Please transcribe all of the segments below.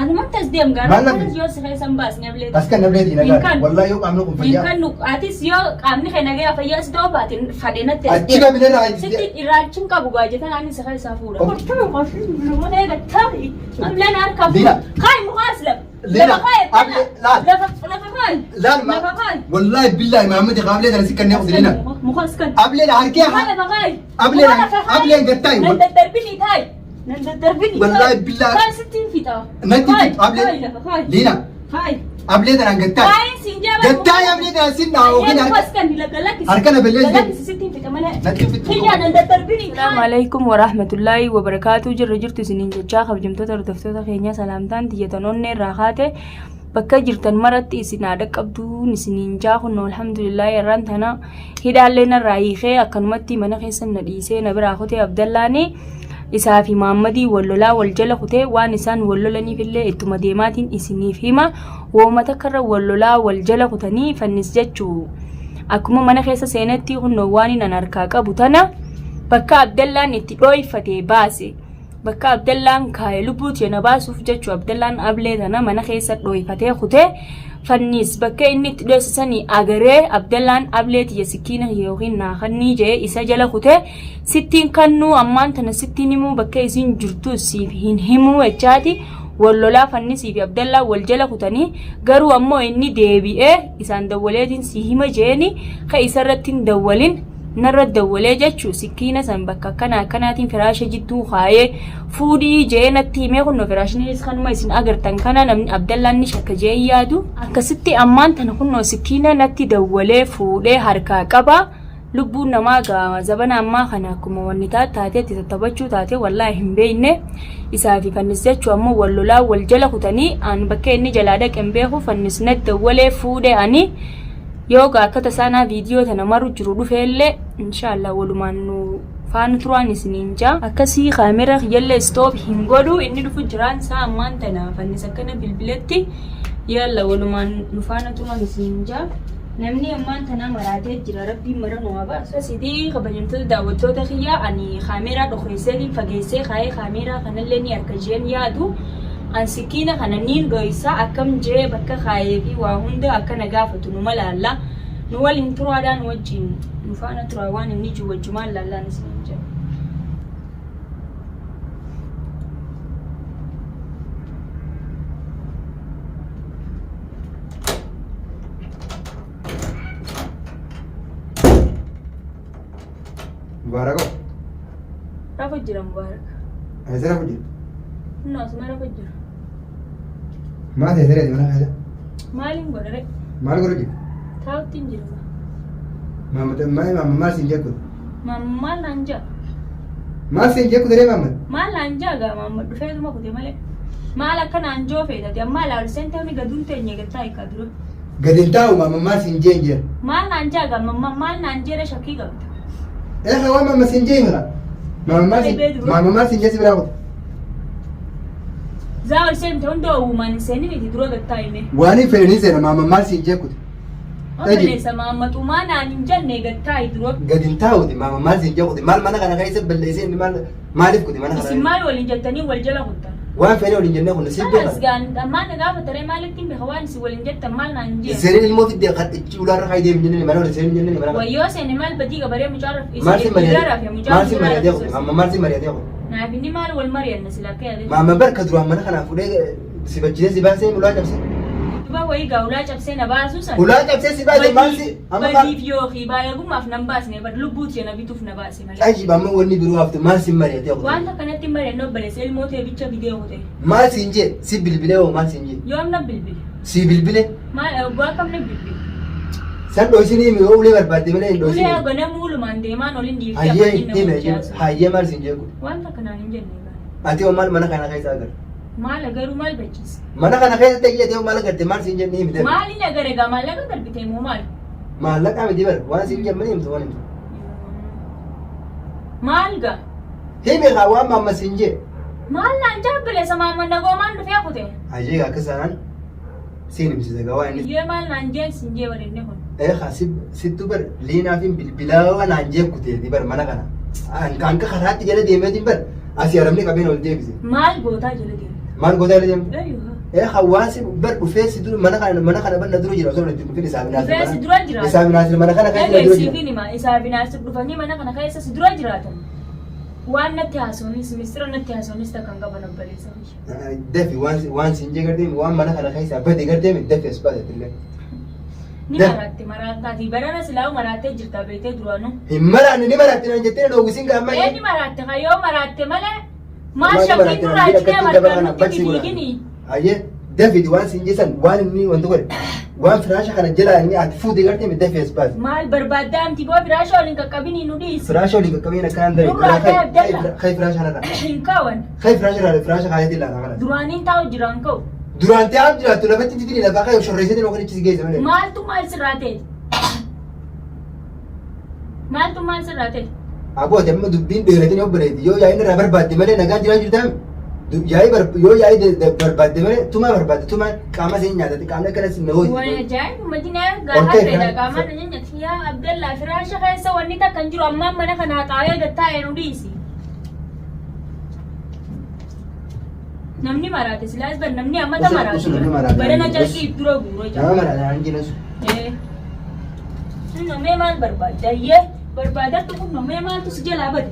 Anumatti as deem gaara. Maal Kanas namni? yoo si keessa hin baasne ablee. As kan nableeti Hin nagaa. kan. Wallahi yoo qaamni kun Hin fayyaa. kan nu atis yoo qaamni kee nagaya fayyaa si ta'uu baate fadhe natti as Achi deem. qabine irraa Sitti irraachiin qabu baajatan ani si keessaa fuudha. Ok. Kortuma kortuma lumana eega ta'i. Ableen harkaa Lina. fuudha. Kaayi mukaas lafa. Lina, Lafa kaayi. Able, laal. Lafa lafa kaayi. Laal ma. Lafa kaayi. Wallahi billahi Muhammad qaamlee tana si kannee kutu Lina. Mukaas kan. Ablee harkee Muka lafa kaayi. Ablee Muka lafa kaayi. ableen gattaayi. Nan daddarbini taayi. Nan daddarbini. Wallahi billahi. Kaayi sitti hin fixa. Natti Kaayi, fixu, ablee. Kaayi lafa kaayi. Lina. Kaayi. Ablee tanaan gattaayi. Kaayi siin jaba. Gattaayi ablee tanaan sin dha'a yookiin harka. Harka na balleessi. Natti hin fixu. Assalamu alaikum warahmatullahi wabarakatuh. Jirra jirtu isiniin jechaa kabajamtoota hordoftoota keenya salaamtaan tiyyatan onnee irraa kaate bakka jirtan maratti isin haadha qabduun isiniin jaa kunno alhamdulillah irraan tana hidhaallee narraa hiikee akkanumatti mana keessa na dhiisee na biraa kutee Abdallaani isaa fi Maammadii wal lolaa wal jala kutee waan isaan wal lolaniif illee ittuma deemaatiin isiniif hima wooma takkarra wal lolaa wal jala kutanii fannis jechuu akkuma mana keessa seenetti kunnoo waan inni harkaa qabu tana bakka Abdallaan itti dhooyfate baase. Bakka Abdallaan kaaye lubbuu tiyya na baasuuf jechu Abdallaan ablee tana mana keessa dhooyfatee kute fanniis bakka inni itti dhoyse sanii agaree Abdallaan ablee tiyya sikkiina kiyya yookiin naa kannii jee isa jala kute sittiin kannuu ammaan tana sittiin himuu bakka isiin jirtu siif hin himuu jechaati wal lolaa fannisii fi Abdallaan wal jala kutanii garuu ammoo inni deebi'ee isaan dawwaleetiin si hima jeeni ka isarratti hin dawwalin narra dawwalee jechu sikkiina san bakka akkana akkanaatiin firaasha jidduu kaayee fuudhii jee natti himee kunno firaashniis kanuma isin agartan kana namni Abdallaan ni shakka jee hin yaadu akkasitti ammaan tana kunno sikkiina natti dawwalee fuudhee harkaa qaba lubbuun namaa gaa zabana ammaa kana akkuma wanni taateetti tattaphachuu taate wallaahi hin beekne isaa fi fannis jechuu ammoo wal lolaa wal jala kutanii an bakka inni jalaa dhaqe hin beeku fannis natti dawwalee fuudhee ani Yoo gaa akka tasaa naa viidiyoo tana maru jiru dhufeellee inshaallah walumaan nu faana turaan isiniin jaa. Akkasii kaamera kiyyallee stop hin godhu inni dhufu jiraan isaa ammaan tana fannis akkana bilbiletti yalla walumaan nu faana turaan isiniin jaa. Namni ammaan tanaa maraatee jira rabbiin mara nu haa baasu. Akkasiiti kabajamtoota daawwattoota kiyya ani kaameeraa dhokeesseetiin fageessee kaayee kaameeraa kanallee ni arka jeen yaadu. An sikkiina kana niin dhoysa akkam jee bakka kaayee fi waa hunda akka na gaafatu numa laalla. Nu waliin turaadhaa nu wajjiin nu faana turaa waan inni jiru wajjumaan laallaan isiniin jedha. Mubaarak hoo? Rafu jira Mubaarak. Eessa rafu jira? Innoo asuma rafu jira. Maal ta'e ta'e mana keessa? Maaliin godha ree? Maal godhu jira? Taa'utti hin jiru. Maamma maal maamma maal siin jeeku? Maamma maal naan ja'a? Maal siin jeeku ta'e maamma? Maal naan ja'a gaa maamma dhufeetuma kute malee. Maal akka naan joo feetati ammaa laal seentee gaduun teenye gattaa hiikaa dura. Gadi hin taa'u maamma maal siin jeen jeen. Maal naan jaa gaa mamma maal naan jeera shakkii qabda. Eegaa waan maamma siin jee himira. Maamma maal siin maamma maal siin jee si biraa kuta. Zaa ol seente hunda uumaan hin seenin itti dura gattaa hime. Waan hin fedhe ni seena maamma maal siin jee kuta. Obboleessa maamma xumaa naan hin jenne gattaa dura. Gadi hin taa'uti maamma maal siin jee kuti maal mana kana keessa balleessee inni maal Maaliif kuti mana kana? Isin maal waliin jettanii wal jala kuttan? Waan fedhe waliin jennee kun siif Kanas beekan. gaan ammaan na gaafataree maalitti hin beeka waan isin waliin jettan maal naan hin jeen. Seenin ilmoo fidde kan ichi ulaarra kaayee deemu jennee mana waliin seenin jennee mana kana. Wayyoo seene maal badii qabaree mucaa raf Maal si isin dhiiraa mari'atee rafe mucaa maal si dhiiraa mari'atee rafe kun amma maal si mari'atee kun. Naaf inni maal wal mari'anna sila akka yaadatti. Maama barka duraan mana kanaa fuudhee si bachisee si baasee ulaa cabsee. Duba wayii gaa ulaa cabsee na baasuu san. Ulaa cabsee si baasee maal si amma maal Badiif yookiin baay'agummaaf nan baasne bar lubbuu tiyya na bituuf na baase. malee. Ajib amma wanni biroo hafte maal sin mari'atee kute? Wanta kanatti hin mari'anne obboleessa ilmoo tee bicha fidee kute. Maal siin jee? Si bilbilee hoo maal siin jee? Yoom na bilbile? Si bilbile? Maal oggaa kam na bilbile? San dhoysinii himi yoo ulee barbaadde malee hin dhoysinii. Ulee ganamuu ulumaan deemaan olin dhiiftee Hayyee afaan itti hime nama hojjaasu. hayyee maal siin jee kute? Wanta kanaan hin jenne egaa. Ati hoo maal mana kana keessa agarta? Maal agaruu maal bachiisa? Mana kana keessa ta'ee ati hoo maal agarte maal siin jenne himi dame? Maaliin agare egaa maallaqa darbitee moo maal? Maallaqa miti bar waan siin jenne malee himtu waan himtu. Maal gaa? Himi kaa waan maamma siin jee. Maal naan jaabbileessa maamma nagoomaan dhufee kute. Ajee akka sanaan siin himsise gaa waan inni. Yoo maal naan jeen siin jee waliin kun. Ee kaa sittu bar liinaa fi bilbilaa naan jee kuteeti bar mana kana. Anka karaatti jala deemeetiin bar asii arabni qabeen ol deebise. Maal gootaa jala deemta? Maal gootaa jala deemta? Eeyyuu. Ee hawaasi bar dhufee si dura mana kana bar na dura jira osoo itti dhufin isaa binaasir. Dhufee si dura jiraata. Isaa binaasir mana kana keessa na dura jira. Dhageessiifin hima isaa binaasir dhufanii mana kana keessa si dura jiraatan. Waan natti haasoonis mistira natti haasoonis takka hin qaban obboleessa kiyya. Dafi waan siin jee gartee waan mana kana keessaa bade gartee dafi as baate illee. Ni maraatte maraattaati barana silaa'u maraattee jirta beektee duraanuu. Hin maraanne ni maraatte naan jettee na dhoowwisiin gaamma. Ee ni maraatte kayyoo maraatte malee maal Maal shakkiin maraatte nurraa naan achi jedhe deema akkatti argaa nutti gaba kana bachi godha. fiigini. Ayyee dafiti waan siin jeessan waan inni wanta godhe waan firaasha kana jalaa inni ati fuute gartee dafi as baase. Maal barbaaddaa amti boo firaasha waliin qaqqabinii nu dhiisi. Firaasha waliin qaqqabeen akkanaan daree. Nurraa ta'e Abdalla. Kai firaasha kanarra. Hin kaawan. Kai firaasha irraa firaasha kaayetii ilaala kana. Duraaniin taa'u jiraan ka'u. Duraan ta'aa jiraattu lafatti titiri lafaa kaayoo shorreessee yookaan ichi si geesse malee. Maaltu maal sirraa ta'e? Maaltu maal sirraa ta'e? Abooti amma dubbiin dheeratin obboleetti yoo yaa'in irraa barbaadde malee nagaan jiraa jirtaami. Yaa'ii yoo yaa'ii barbaadde malee tumaa barbaadde tumaan qaama seen nyaatatti qaamni akkana si na Waan hooti. ajaa'ibu madina Ol gaafa ka'e fedha firaan- qaamaan na nyaata. Yaa Abdallaa firaasha keessa wanni takka hin jiru ammaan mana kana haxaawee gattaa'e nu dhiisi. Namni maraate silaas bar namni ammata Usu- usu namni maraate. maraate. Barana carqii dura guuree jira. Nama maraate naan jiran sun. Eh. Namee maal barbaadda? Ayyee barbaadadhu kun namee maaltu si jalaa bade?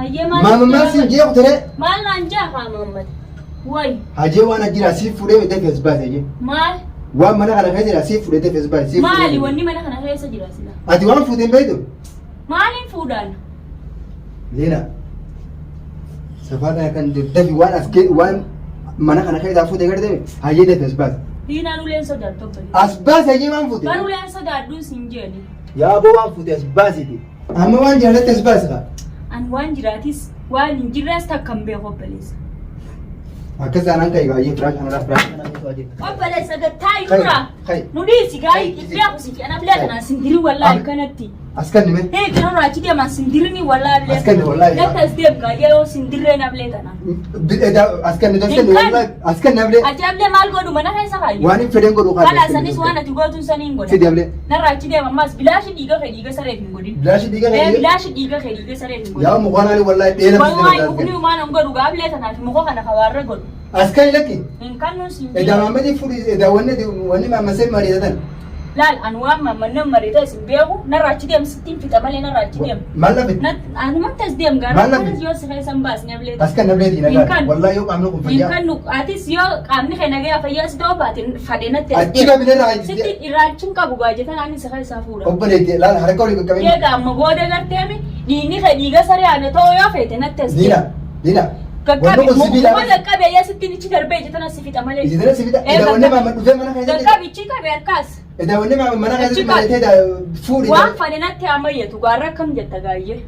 Ayyee maaltu si Maamammaan jalaa siin bade? jeequ ture. Maal naan jaa haa Muhammad? Wayi Hajee waan ajjira siif fuudhee dafee as baase jee. maal? Waan mana kana keessa jira siif fuudhee dafee as baase siif fuudhee. Maali wanni mana kana keessa jira sila? Ati waan fuute hin beektu? Maaliin fuudhaan? Leena. Safaadhaa kan dafi waan as kee waan mana kana keessaa fuute gartee hayyee dafi as baase. Diinaan uleen sodaattu obboleessa. As baase hayyee waan fuute. Bar uleen sodaadhuun siin jeeni. Yaa boo waan fuute as baasiti. Amma waan jaalatti as baase kaa. An waan jiraatis waan hin jirres takka hin beeku obboleessa. Akkas aanaan ka'e baay'ee firaasha kanarraa firaasha kanarraa keessaa hojjeta. Obboleessa gattaa Kai, irraa. kai. Nu dhiisi gaarii Kai, hin beeku si ana bilee kanaan sindirii wallaahi kanatti. As kan nime. Hee kanarraa achi deeman sindirini wallaahi bilee. As kan wallaahi. Gatti as deem gaarii yoo sindirree na bilee tanaan. As kan as kan wallaahi as kan nablee. Ati ablee maal godhu mana keessa kaayyu? Waan hin fedhen godhu Kana sanis waan ati gootuun saniin godha. Fidi ablee. Narraa achi deema ammas bilaashi dhiiga kee dhiiga sareef hin godhin. Bilaashi dhiiga Ee kee. bilaashi dhiiga kee dhiiga sareef hin godhin. Yaa mukaanaani wallaahi dheera Wallahi mukni waan hin godhu gaablee tanaaf muka kana kawaarra godhu. As kan lakki. Hin kannuun siin Edaa Maammadii fuudhi edaa wanni wanni maammasee mari'atan. Laal an waan maammannan mari'ata isin beeku narraa achi deem sittiin fixa malee narraa achi deem. Maal lafe? Anumatti as deem gaara Maal lafe? kanas yoo si keessa hin baasne ablee. As kan nablee diina Hin gaara. kan. Wallaahi yoo qaamni kun Hin fayyaa. kannu atis yoo qaamni kee nagaya fayyaa si ta'uu baate fadhe natti as Achi deem. qabine irraa Sitti irraachiin qabu gaajatan ani si keessaa fuudha. Obboleetti laal harka olii qaqqabee. Egaa amma booda garteemi dhiigni kee dhiiga saree ana ta'uu yoo feete natti as Diina deem. diina. Qaqqabe Wanni kun sibiila. muka qaqqabe yaa sittiin ichi darbee jetan as fixa malee. Ijitana sibiila. Ee, Edaa wanni qaqqabe. maamma dhufee mana keessatti. Qaqqabe ichi qabe harkaas. Edaa wanni maamma mana keessatti Achi qabe. malatee fuudhi. Waan fadhe natti ammayyatu gaarra akkam jetta gaayyee.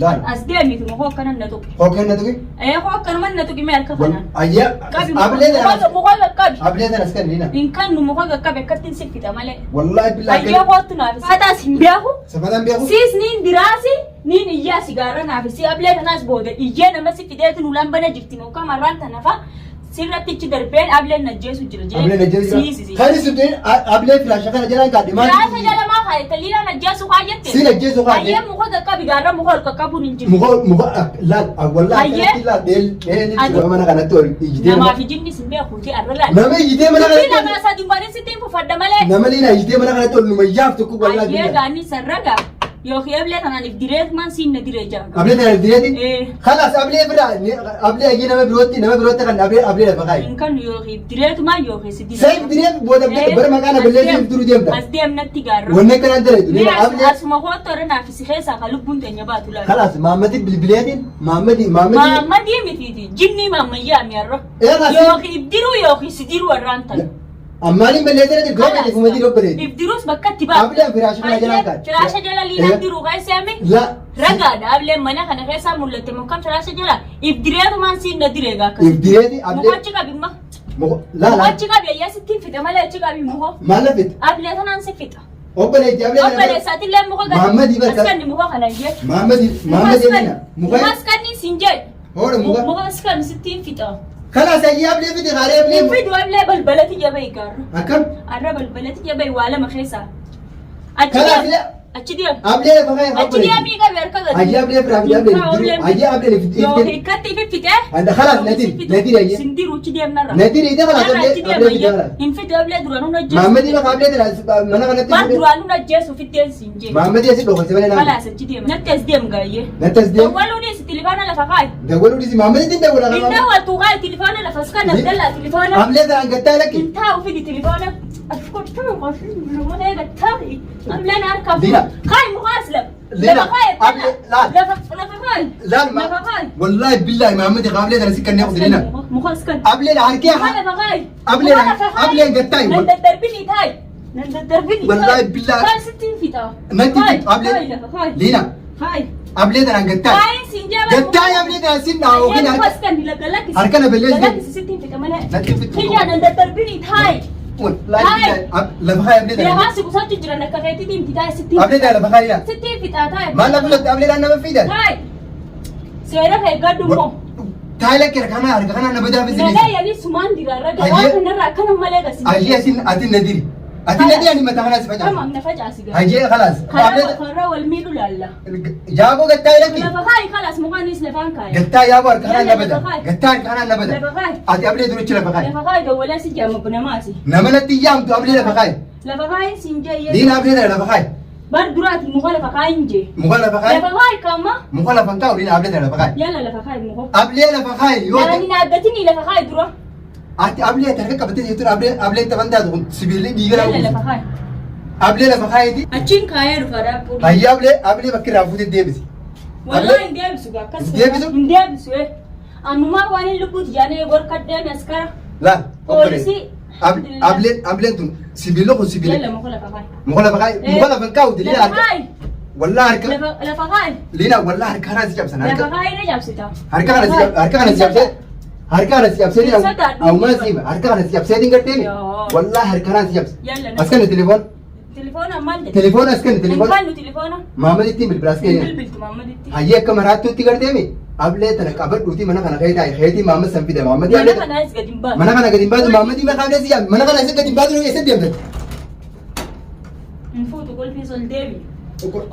Laal. As deemitu muka akkana na tuqi. Hokkeen na tuqi. Ee hoo akkanuma na tuqi mee harka kanaan. Ayyaa. Qabi Ablee muka tana. muka qaqqabi. Ablee tana as kan diina. Hin kannu muka qaqqabe akkattiin si fixa malee. Wallaahi billaahi. Ayyee kootu naaf. Faataas hin beeku. Safataan beeku. Siis niin diraasi niin iyyaa sigaara naaf si ablee tanaas booda iyyee nama si fideetu nu lambana jirti muka marraan tanafa sirratti ichi darbeen ableen najjeesu jira jee. Ablee na jira. Siisi. Kan isin ta'in ablee firaasha kana jalaan kaadhe maal? Firaasha jala maa kaayette liila najjeesu kaayyette. Si najjeesu kaayyette. Ayyee muka qaqqabi gaarra muka ol qaqqabuun hin jiru. Muka muka laal wallaahi Ayyee. akkanatti laal dheel dheel Ati- mana kanatti ol ijjitee Namaaf ijinni sin beekuuti arra laal. nama ijjitee mana Dubbii kanatti lamaa sadii waan sittiin fufadha malee. nama liina ijjitee mana kanatti ol numa yaaf tokko wallaahi Ayyee billaahi. gaanni sarraga yookiin ablee tanaan if direet maan siin na diree jaaga. Ablee tana direeti. Eh. Kalaas ablee bira ablee ayyee nama birootti kan ablee ablee lafa kaayi. Hin kannu yookiin direetumaan yookiin si diree. Sayif diree booda bara maqaa na balleessuuf duru deemta. As deemnatti gaarra. Wanni akkanaan dalagu Mee liina ablee. asuma kootu irra naaf si keessaa kan lubbuun teenya baatu laala. Kalaas Maammadi bilbileetiin Maammadi Maammadi. Maammadii mitiiti jinnii maammayyaa mi'arra. Ee kaasi. Yookiin ibdiruu yookiin si diruu warraan tan. Ammaaniin balleessee dura balleeffama jiru obboleetti. Ibdiruus bakka itti baatu. Ableen firaasha kana jalaan kaa'e. Firaasha jala liinaan diruu keesseemi. La. Ragaadha ableen mana kana keessaa mul'atte mukkam firaasha jala ibdireetumaan siin na diree gaakkas. Ibdireeti ablee. Mukachi qabi ma. La la. Mukachi qabi ayyaa sittiin fixa malee achi qabi muko. Maal lafitti? Ablee tanaan si fixa. Obboleetti ablee kana. Obboleessaatillee muka gadi. Maammadii bakka- Askanni muka kana iyyee. Maammadi Maammadi liina. Muka. Muka askanni siin jedhe. Hoodha muka. Muka askanni sittiin fixa. Kalaas ayyee ablee fiti haaree ablee. Hin fidu ablee balbalatti jabayi gaarra. Akkam? Arra balbalatti jabayi waa lama keessaa. Achi Kalaas deem. ila. Achi deem. Ablee lafa kaayi Achi deemii qabi harka gadi. Hayyee ablee biraa fidi ablee fidi. Hayyee ablee fidi. Yoo hiikkatti fiffite. Anda khalaas nadir nadir hayyee. Sindiru achi deem narra. Nadir ida khalaas Narra ablee achi deem ablee fidi hayyee. khalaas. Hin fide ablee duraanuu na ajjeesu. Maammadii bakka ablee tana mana kanatti. Bar duraanuu na ajjeesu fitteen siin jee. Maammadii asii dhokate malee nama. Khalaas achi deem. Natti as deem gaayyee. Natti as deem. Dawwaluunis tilifaana lafa kaayi. Dawwaluu dhisi maammadii tin dawwala. Hin dawwattu kaayi tilifaana lafa as kan Abdallaa tilifaana. Ablee tana gattaa lakki. Hin taa'u fidi tilifaana. As kottuu qofii namoota eegattaa. Ableen harka Lina. Kaayi mukaas lafa. Lina. Lafa kaayi. Ablee laal. Lafa lafa kaayi. Laal ma. Lafa kaayi. Wallahi billahi maammadii ablee tana si kannee qudilina. Mukaas kan. Ablee harkee Muka lafa kaayi. Ablee Muka lafa kaayi. ableen gattaa Nan daddarbini taayi. Nan daddarbini. Wallahi billahi. Kaayi sitti hin fixa. Natti Kaayi, fixu, ablee. Kaayi lafa kaayi. Lina. Kaayi. Ablee tana gattaa. Kaayi siin jaba. Gattaa ablee tana sin dhaa'u Ayyee yookiin mukaas kan lakkisi. Harka na balleessi. Lakkisi sitti hin fixa malee. Natti hin fixu. Kiyyaa nan daddarbini taayi. Wallahi billahi lafa kaayi ablee tana. Lafaa si qusachu jiran akka keetiitti himti taayi sitti hin Ablee tana lafa kaayi. Sitti hin fixaa taayi. Maal lafa latti ablee dhaan nama fiidan. Taayi. Seera kee gadhu immoo. Taayi lakki harka kanaa harka kanaa nama daafis Nagaa yaalii sumaan diraarra Ayyee. gabaa kanarraa akkana malee gasi. Ayyee asin ati nadiri. Ati nadiri ani mataa kanaa si facaasa. Tamam na facaasi gaa. Ayyee khalaas. Karaa karaa wal miidhu laalla. Yaaboo gattaa lakki. Lafa kaayi kalaas mukaanis lafaan kaayi. Gattaa yaaboo harka kanaa Yalla, na bada. lafa kaayi. Gattaa harka kanaa na bada. Lafa kaayi. Ati ablee durichi lafa kaayi. Lafa kaayi dawwalee si jaama bunamaati. Nama natti yaamtu ablee lafa kaayi. Lafa kaayi siin jee. Diina ablee tana lafa kaayi. Bar duraati muka lafa kaayi hin jee. Muka lafa kaayi. Lafa kaayi kaama. Muka lafa hin kaa'u diina ablee tana lafa kaayi. Yalla lafa kaayi muka. Ablee lafa kaayi yoo Yaani naaggatini lafa kaayi dura. Ati ablee ati harka qabattee jirtu ablee ablee taphan taatu kun sibiilli dhiiga Yalla nama lafa kaayi. Ablee lafa kaayiiti. Achiin kaayee dhufa daabboo. Hayya ablee ablee bakki irraa fuutee deebisi. Wallahi hin deebisu gaa akkas. Hin deebisu? Hin deebisu eh. Ammumaa waan hin lubbuuti jaanee gorkadheen askara. Laal. Poolisii. Ableen ableen tun sibiilli kun sibiila. Yalla muka lafa kaayi. Muka lafa kaayi muka lafa hin kaa'u liina Lafa harka. kaayi. Wallaa harka Lafa lafa kaayi. liina wallaa harka kanaa si cabsan Lafa harka kaayi na cabsita. harka kana si harka kana si cabsee harka kana si cabsee Hin sodaadhu. awmaa si hima harka kana si cabsee hin garteemi Yoo. wallaa harka kanaa si cabse. Yalla As kenni telefoon Telefoona maal jedhe? telefoon as kenni Hin telefoon kannu telefoona. maamaditti bilbila as Hin kenni. bilbiltu maamaditti. Hayyee akka maraattuutti garteemi ablee tana qabadhuuti mana kana kee taa'e keetii maamad san fida maamadii Mana ablee kanaas gadi hin baatu. mana kana gadi hin baatu maamadii maqaa ablee si yaame mana kana isa gadi hin baatu eessa deemta? Hin fuutu qulfiis ol deebi.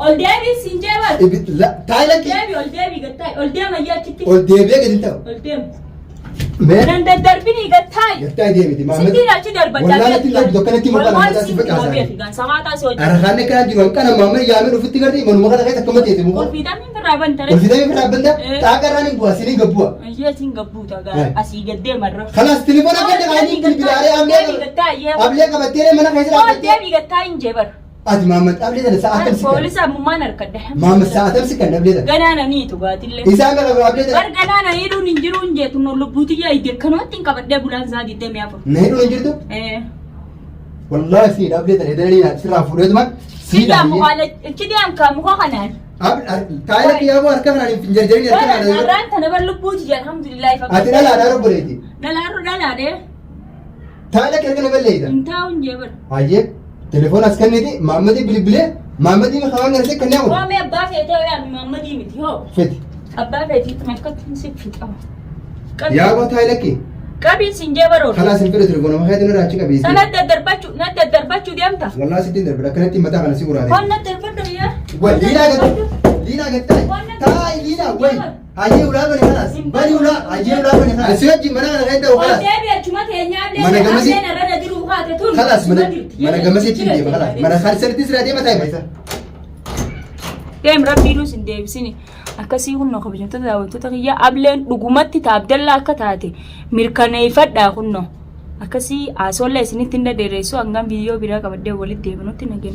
Ol deebi siin jeebar. Taa'e lakki Deebi ol deebi gattaay. Ol deema ayyaa achitti. ol deebi'ee gadi hin ta'u. Ol deemu. Mee Nan daddarbini gattaay. gattaa deemiti maamad. Sittiin achi darbaddaa. Wallaan ati darbdu akkanatti muka lama mataa si facaasa. Samaataa si hojii. Arkaan akkanaa jiru hanqana maamad yaamee dhufutti gartee manuma kana keessa akkuma teesse muka. Ol fiidamni firraa bantare. Ol fiidamee firraa banta Eh. xaaqa irraan hin bu'a siniin gabbu'a. Ayyee siin gabbuuta gaa Eh. asii gaddee marra. Kalaas telefoona akka dhaqanii bilbilaalee ablee ablee qabattee mana keessa Ol dhaabbattee. deebii gattaa hin jeebar. Ati maamad ablee tana sa'a tam si kan. Poolisa ammumaan harkadde. Maamad sa'a tam si kan ablee tana. Ganaa naniitu gaatillee. Isaan qaba ablee tana. Bar ganaa naniidhuun hin jiru hin jeetu no lubbuutiyyaa idde kanumatti hin qabadhee bulaan isaa 24. Na hidhuun hin jirtu? Eh. Wallaahi siin ablee tana hidhanii sirraa fuudheetuma. Sidaa mukaala chidiyaan kaa muka kanaan. Taa'ee lakki yaaboo harka kanaan hin jarjarin harka Bara kanaan. narraan tana bar lubbuuti alhamdulillah. Ati dhalaadhaa robboleeti. Dhalaarru dhalaadhee. Taa'ee lakki harka na balleeyta. Hin taa'u hin jee bar. Hayyee telefoon as kenniti maammadii bilbilee maammadii maqaan gartee kennee kun. Waamee abbaa feetee yaami maammadii miti hoo. Feti. Abbaa feetiitti makkatti si fixa. Yaaboo taa'ee lakki. Qabii siin jee baroota. Kalaas hin fedhe telefoon nama keetiin irraa achi qabeessi. Sana daddarbachuu na daddarbachuu deemta. Wallaa sitti hin darbin akkanatti mataa kana si uraate. Waan na darbadhu yaa. Wai liinaa gattaa liinaa gattaa taa'i liinaa wai hayyee ulaa bane kalaas bani ulaa hayyee ulaa bane kalaas. Si wajjin mana kana keessa ta'u Ol kalaas. deebi achuma teenyaa Mana gamasii- illee narra na diruu haate tun. Kalaas mana mana gamasiitti hin deema kalaas mana kan sirriitti sirraa deema taa'i maisa. Deem rabbiinus hin deebisini. Akkasii kunnoo kabajamtoota daawwattoota kiyya ableen dhugumatti ta Abdallaa akka taate mirkaneeffadhaa kunnoo. Akkasii haasoolla isinitti hin dadeeressu hangam viidiyoo biraa qabadhee walitti deebinutti nageenya.